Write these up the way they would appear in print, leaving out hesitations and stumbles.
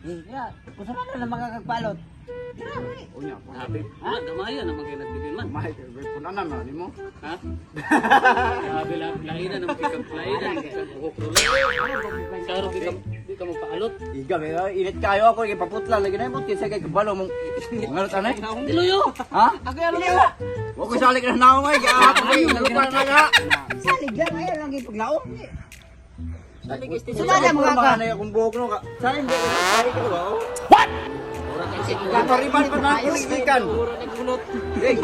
Ya, kusuran na mga kagpalot. Unya. Happy. Ah, gamaya na magay nagbilin man. Mahal kay punanan na nimo. Ha? Grabe la lain na naman kay lain na buhok rulo. Saro di ka mapaalot. Iga may init kayo ako kay paputla lagi na mo kinsa kay kabalo mong ngalot anay. Diloyo. Ha? Ako ano Dili wa. Wa ko salik na naong ay kaya ako kay nalupa na nga. Salig lang ayo lang ipaglaom. Salik Sumada mga ka. na akong buhok no ka. Salik ba salik ka ba? What? Kapariban pa na ako ikan. Nagulot. Hey,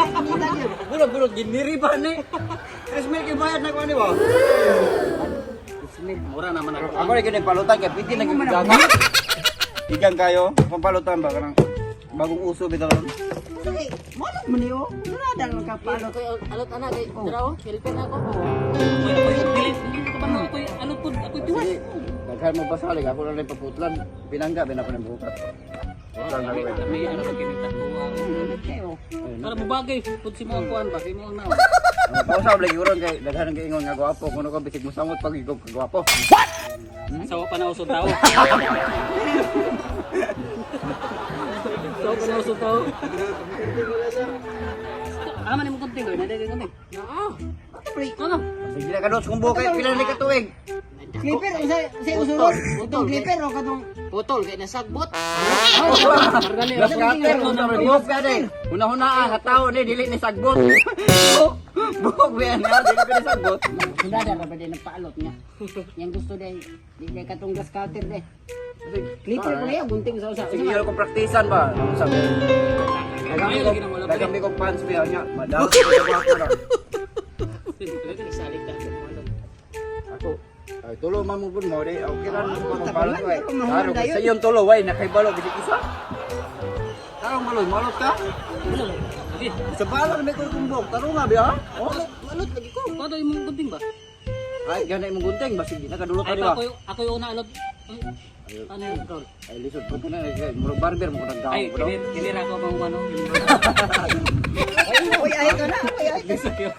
bulot bulot giniriban ni. 3,000 kay bayad na ko ani ba? Mura naman ako. Ako rin kini palutan kay piti na giganga. Igang kayo, pampalutan ba kanang bagong uso bitaw ron. Sige, malot man niyo. Kusuran na mga kagpalot. Koy alot ana kay dira oh, helpen ako. Uy, uy, dili dili ka pa mo ako'y alot pud, ako'y tiwas. Sige, daghan mo pasalig ako lang paputlan. Pinangga bin ako ng bukat. Putlan na ko. Eh. May ano pag kinita ko. Kayo. Para mubagay pud si mo ang kuan ba, si mo ang naon. Pausab lagi uron kay daghan ang giingon nga gwapo kuno ko bisig mosamot pag igog ka gwapo. Sawa pa na usod tao. Sawa pa na usod tao. Ama ni mo kunting, oy, naday kunting. Naa. Ano? Sige na kadot kung buhok kay pila ni ka tuig. Clipper unsa sa usuron? Itong clipper o katong Putol kay nasagbot. Margali. Gas cutter buhok ka din. Una-una ang tao ni dili ni sagbot. Buhok ba na dili pa ni sagbot. Sundada ra ba din nagpaalot niya. Yang gusto day, di day katong gas cutter day. Clipper ko niya gunting sa usa. Sige, yun kong praktisan ba? Ano sabi? Ayaw, lagi na wala pa Daghang ko pants ba niya. Madam, ko na. Salig ta alot. Ako. Ay, tulo man mo pud mo di. Okay ra mo ko palot ay. Pero Klaro, dayon. sa iyong tulo way nakaibalo bisig isa. Tarong malo, malot ka. Lagi. Sa bala may ko kumbok, tarong nga biya. Oh. Alot lagi ko. Paano imong kunting ba? Ay, gana imong gunting basig di nakadulot Ay ka di pa ba? ako'y una alot. Ay, ano yun, tol? Ay lisod pud na kay murag barber mo ko nagdaon Ay, ko daw. kinira ko bang ano? Uy, ay ka na, uy, ay ka. Sakyo.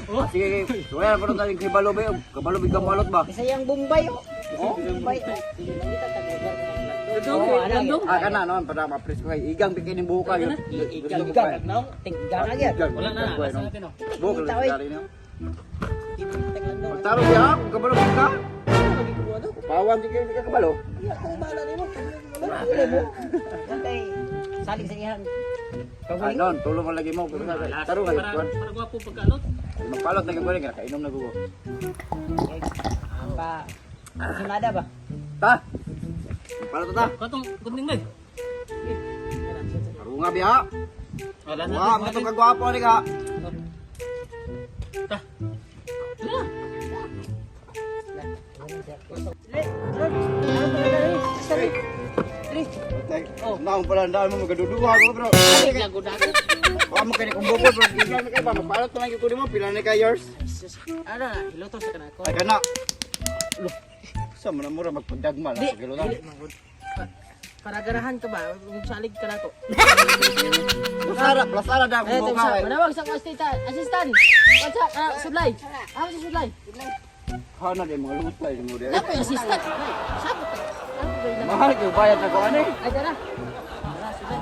Oh, sige, sige. So, ayan, parang tayong kibalo ba yun? Kabalo biglang malot ba? Bisayang Bombay oh. Oh? Bombay. Sige nangita tag lugar ka Landong, Oo, ano, landong. Ah, kana naman, para ma-press ko kay Igang bikin yung buka yun. Igang Igang. naong Tingga na gyud. Wala na, nasa natin oh. Buka Kita, oy. lang niyo. Magtaro siya, kung kabalo ka. Pawan di kayo ka kabalo. Kay salig sa iyang. Ay, non, tulong mo lagi mo. Taro kayo, Para kuwan. para gwapo pagkalot. Ay, magpalot na gagawin, nakainom na gugo. Pa sunada ba? Ta! Magpalot na ta. Katong kunting bay. Taro nga biya. Wala na. Wah, mo itong kagwapo ni ka. Ta. Oh, naong pala daan mo magaduduha ko bro. Lago dako. Wa mo kini kung bukod bro. Igang na kay ba magpalot na lang gyud ko nimo pila na kay yours. Ana na hiloto sa kanako. Ay kana. Lo. Sa man mura magpagdagma lang sa gilutan. Dili man gud. Para ganahan ka ba? Kung salig ka nako. Plasara, plasara da Eh, kung tungsa. buka. Manawag sa akong assistant. Assistant. What's up? Ah, sudlay. Ah, si sudlay. Hana di mga lutay mo di. Wala pa yung assistant. Sabot. Ano ba yun? Mahal kay bayad na ko ani. Ay, tara. Tara, sudlay.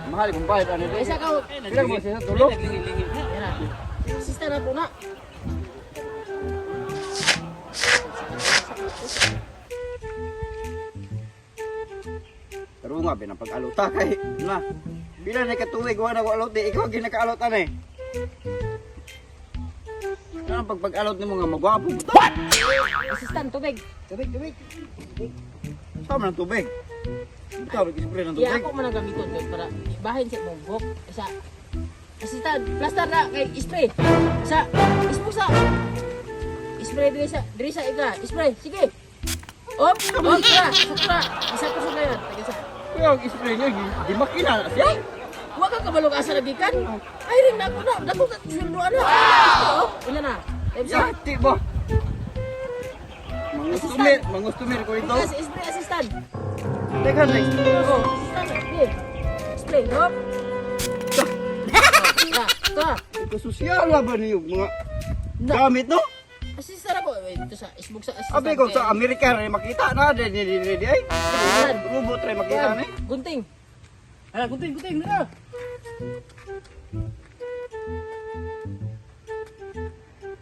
Mahal kung bayad ani di. Isa ka. Pila mo siya tulo? Naglingi-lingi. Yan na. Assistant na po na. Pero nga binang pag-alota kay na. Pila na ka tuig wa na ko alot di ikaw ginakaalot ani. Ano pagpag-alot nimo nga magwapo? What? Assistant, tubig. Tubig, tubig. Sa man ang tubig? Ikaw nag-spray ng Iya, tubig. ako man ang gamiton doon para ibahin sa imong buhok. Isa. Assistant, plaster na kay spray. Isa, ispusa. Spray diri sa ika. Spray, sige. Op, op, ra, sakra. Isa ko sa yan. Taga sa. Kuya, ang spray niya, di makina na siya. Wa ka kabalog asa nagikan. Ay rin na ako na. Dako ka sweldo ana. Op, unya na. Time sa. Yati ba? Mangustumir, mangustumir ko ito. Spray, spray assistant. Teka, next. Oh, assistant. Sige. Spray, op. Ta, ta. Ikaw sosyal ba niyo mga Na. gamit, no? Assistant ako. Eh, ito sa isbog sa assistant. Abi ko sa Amerika rin makita na di di di di, di ay. Robot rin makita ni. Gunting. Ala, gunting, gunting na.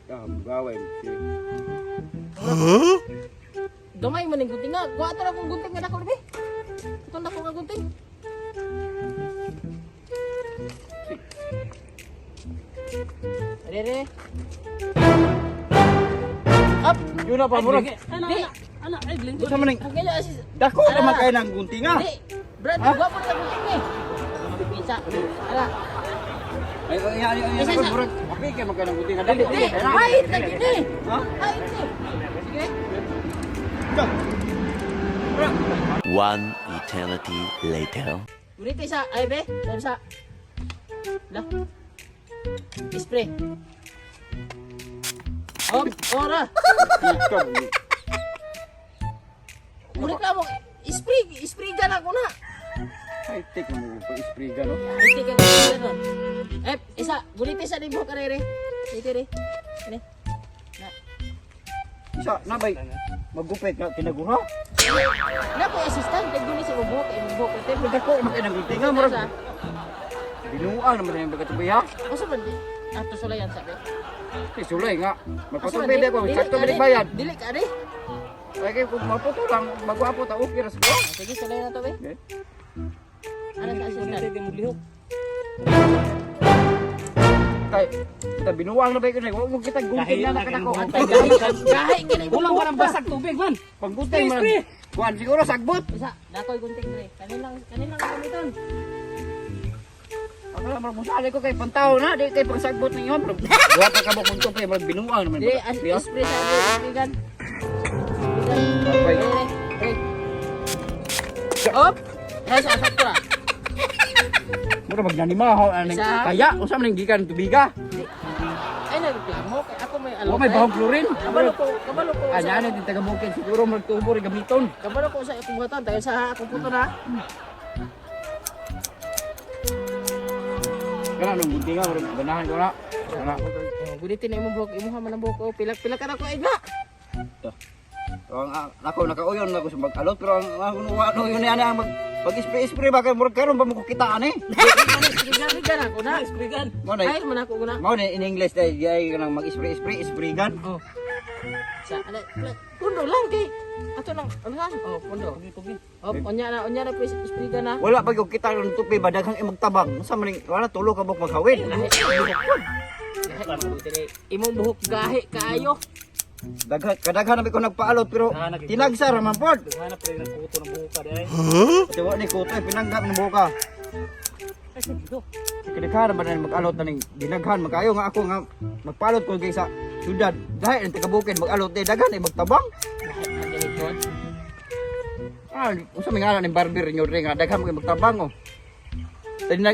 Ah, gawin. Gamay man ning gunting nga. Kuha ta na akong gunting nga dako be. Ito na ko nga gunting. Re re. Up. Yun na pa murag. Ana, Di. ana, ana, ay lingkod. Unsa man ning Ang ganyan assist. dako ka man kay ng gunting ah. Di. Brad, gwapo na gunting ni. Isa. Ara. Ay ay ay ay Isa, isa. murag. Abi kay man kay ng gunting ah. Dili Di, dili. hait na gini. Ha? Hait ni. Sige. One eternity later. Ulit isa, ay be, sabi sa. La. Spray. Op, ora. Ulit na mo. Spray, spray gan ako na. Ay tik mo pa spray gano. Ay, tika ko na. Eh, isa, gulit isa din mo karere. Dito re. Ini. Na. Isa na bay. Magupit ka tinaguha. Na ko assistant, kay gulit sa buhok, ay buhok ko. Dako man kay ng gunting ah murag. Binuang naman yung pagkatubi ha. Usa man di. Ato sulayan sabi. Kay sulay nga. Asa man Magpatubi di? di ko Dili sakto ka, balik di. bayad. Dili ka di. Ay kay kung maputo lang magwapo ta okay ra siguro. Sige, sulayan na to be. Okay. Ano sa assistant? Gunting kay maglihok. Kay kita binuang na ba yun? Huwag mo kita gunting na nakadako. Antay gahi, gahi kini Kulang pa ng basag tubig man. Panggunting man. Spray, Kuan siguro sagbot. Isa, dakoy gunting pre. Kanilang kanilang gamiton. Akala mo musali ko kay pantaw na di kay pangsagbot ninyo. Duha pa ka mo kung tupay mag binuang naman. Di, as spray sa spray gun. Kapay. Pre. Op. Ay, sa sakto ra. Mura magnanimaho aning Isa. kaya usa man ning gikan tubiga. Ay, nagreklamo kay ako may alam. Wa may bahong chlorine. Kabalo ko, kabalo ko. Anya na din taga bukid siguro magtubo rin gamiton. Kabalo ko sa akong buhaton tayo sa akong puto na. Kana nung gunting nga murag ganahan ko na. Kana. Oh, gulitin na imong buhok, imuha man ang buhok. Oh, pilak-pilak ka na ko igla. So, ang ako nakauyon ako sa mag-alot pero ang ang ano yun niya mag pag spray-spray ba kay murag karon pa mo ko kitaan eh. Spray gun ako na. Spray gun. Mo na Ay, man ako na. Mao ni in English dahil ay kanang mag-spray-spray, spray gun. Oh. Sa ala, pundo lang kay. Ato nang ano lang? Oh, pundo. Oh, unya na please spray gun na. Wala pa yung kita ng tupi ba daghang imagtabang. Unsa man ning wala tulo ka buk maghawid. Lahi buhok ko. Lahi imong buhok gahi kaayo. Daghan kadaghan na ko nagpaalot pero tinagsa ra man pod. Hanap rin ng kuto ng buhok ka dai. Pati wa ni kutoy pinanggap ng buka. Ay sa dito. Kadaghan ba na mag-alot na ning dinaghan makayo nga ako nga magpalot ko kay sa syudad. Dahil ang taga bukid mag-alot eh daghan ay magtabang. Lahi man dili ko. Ah, unsa may ngalan ning barber nyo dre nga daghan mo magtabang oh.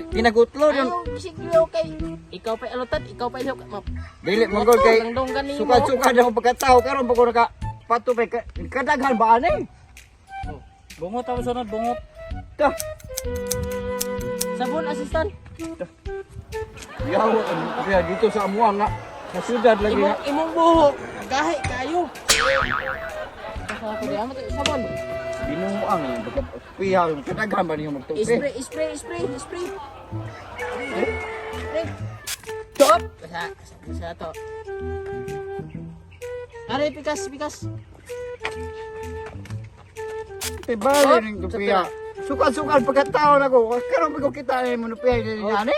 Tinagutlo yun. Ayaw, siglo kay ikaw pa alutan, ikaw pa ilok. Ma- Dili manggol kay Donggan nimo. sukad-sukad ako pagkatao karon pag ko naka patupay kadaghan ba ani? Oh, bungot ako sunod, bungot. Ta. Sabon assistant. Yaw, kaya dito sa amuang nga sa syudad lagi Imong nga. imong buhok gahi kaayo. Ako di amo sabon. Binuang yung pagka piha yung kadaghan ba niyo magtupi? Spray, spray, spray, spray. Spray. Top. Sa sa to. Are pikas, pikas. Tibali ning tupiha. Sukad-sukad pagkatao na ko. Karon pag ko kita ay mo nupiha ni ani.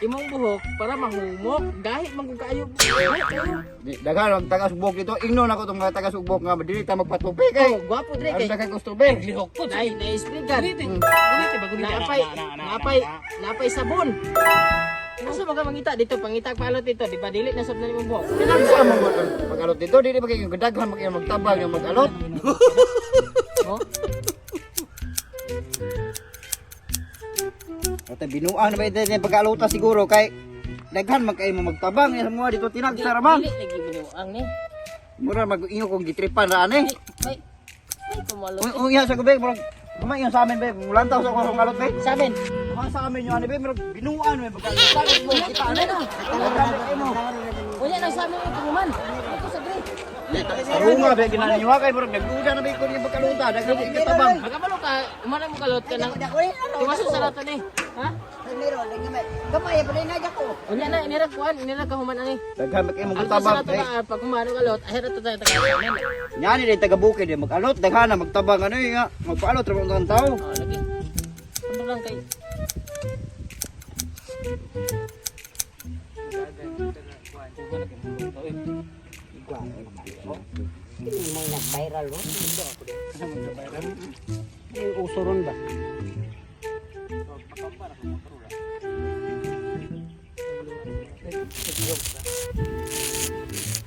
Imong buhok para mahumok, gahi man kung kaayo. Gahi kaayo. Di daghan ang taga-sugbok dito. Ingnon ako tong mga taga-sugbok nga dili ta magpatupi kay. Oh, gwapo dre Ang kay. daghan customer. Lihok po. Nay, na spray gun. Ulitin. Ulitin ba ulitin? Naapay, naapay, naapay sabon. Asa ba ka mangita dito? Pangita palot dito, di ba dili na sab na imong buhok. Kinagsa man mo ang pag-alot dito dili ba kay daghan mag magtabang yung mag-alot. Oh, Ate binuang na ba ito yung pag-alota siguro kay daghan man kay mo magtabang sa mga dito tinagsa ra man. Dili lagi binuang ni. Mura mag-ingo kong gitripan ra ani. Ay, may may kumalot. Ung iya sa gabi murag kumay yung sa amin be, mulantaw sa akong alot be. Sa amin. Mga sa amin yung ani be, murag binuan may pagka mo kita ani. Daghan kay mo. Unya na sa amin ito man. Ito sa dre. Sarunga ba ginani niyo kay murag nagduda na ba ko niya pagkaluta, daghan ko ikatabang. Magkabalo ka, umana mo kalot ka nang. Tiwaso sa rato ni. Ha? Meron, lagi may. Gamay pa rin na ko. Unya na inira kuan, inira ka human ani. Daghan ba kay mong Ang sa tabang. rato na ah, pag humano kalot, ay rato tayo taga. Nyani day taga bukid eh, mag-alot daghan na magtabang ano eh nga, magpaalot ra man ang tao. Oh, lagi. Ano lang kay Hindi mo nag-viral ro. Yung uso ron ba?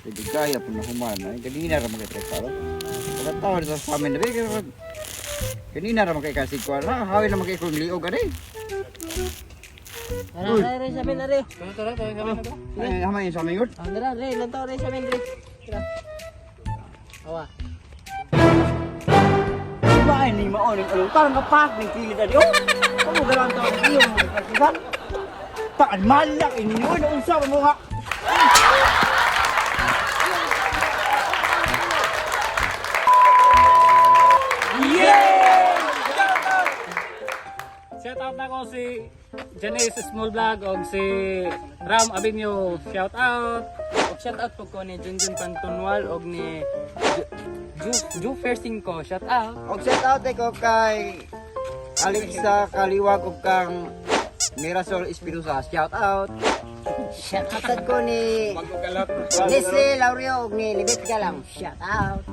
Hindi kaya po na humana. Kanina ra magkay palo. Wala tao dito sa amin na ba? Kanina ra magkay kasig ko. Ha, hawi na magkay kong liog ani. Tara, tara, tara, sa amin, are. Tara, tara, tara, tara. Ay, hamay sa amin yun. Ah, tara, are, ilang tao, are, sa amin, are. Tara. Awa. Diba ay ni mao ning alutan nga pak ning kilid ani. Oh. Kamo galang tao iyo kasigan. Taan malak inyo na unsa mo nga. Shout out na ko si Janice Small Vlog og si Ram Avenue. Shout out. Og shout out po ko ni Junjun Pantunwal og ni Ju Ju Fersing ko. Shout out. Og shout out ko kay Alexa Kaliwag ug kang Mirasol Espinosa. Shout out. Shout out ko ni Leslie Laurio ug ni Libet Galang. Shout out.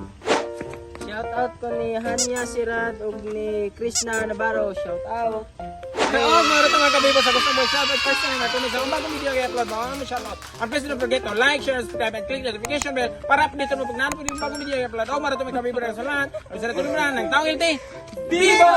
Shout out ko ni Hanya Sirad og ni Krishna Navarro. Shout out. Oo, mga ito mga kabibo sa gusto mo shoutout first time na sa akong bagong video kaya upload mga shoutout. And please don't forget to like, share, subscribe, and click notification bell para update mo pag naman yung bagong video kaya upload. Oo, mga ito mga kabibo sa lahat. Ang sarap ng taong ilti. Bibo!